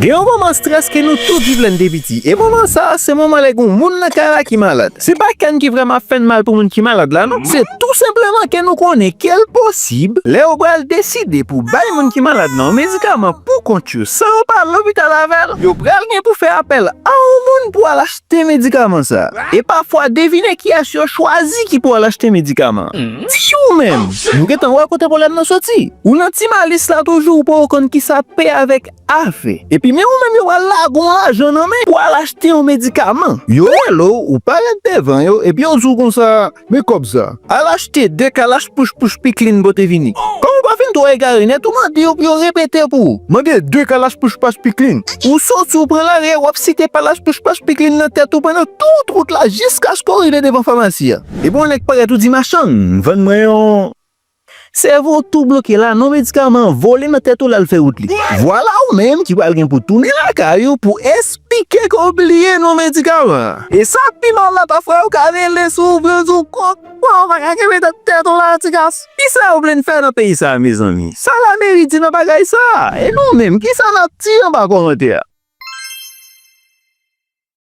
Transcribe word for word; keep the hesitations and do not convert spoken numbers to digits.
Gen yon moman strès ke nou tout viv lè n te piti. E moman sa a, se moman lè gen yon moun nan kay la ki malad. Se pa kè n ki vrèman ap fè n mal pou moun ki malad la, non. Se tou senpleman ke nou konnen ke l posib, lè yo pral deside pou bay moun ki malad nan yon medikaman pou kont yo, san yo pa al lopital avè l, yo pral gen pou fè apèl a yon moun pou al achte medikaman sa a. E pafwa, devine kiyès yo chwazi ki pou al achte medikaman an. Di ou menm, nou gentan wè kote pwoblèm nan soti. Ou nan ti malis la toujou, ou poko konn kisa P avèk A fè. Epi men ou menm yo pral lage yon lajan nan men pou al achte yon medikaman. Yo rele w, ou parèt devan yo, epi yo di w konsa, men kòb sa. Al achte de kalach pouch pouch piklin pote vini. Kòm ou pa fin twò egare nèt, ou mande yo pou yo repete pou ou. Mande de kalach pouch pouch piklin. Ou soti, ou pran lari, w ap site kalach pouch pouch piklin nan tèt ou pandan tout wout la jiskaske w rive devan famasi a. Epi yon nèg parèt, ou di, machann, vann mwen yon. Sèvo w tou bloke la, non, medikaman an vole nan tèt ou l al fè wout li. Vwala ou menm ki pral gen pou tounen lakay ou pou esplike ke w bliye non medikaman an. E sa k pi mal la, pafwa yo ka rele sou ou pou yo di w, kòman w pa ka kenbe tèt ou la, ti gason? Kisa yo vle n fè nan peyi sa a, mezanmi? Sa lameri di nan bagay sa a? E nou menm, kisa n ap di anba kòmantè a?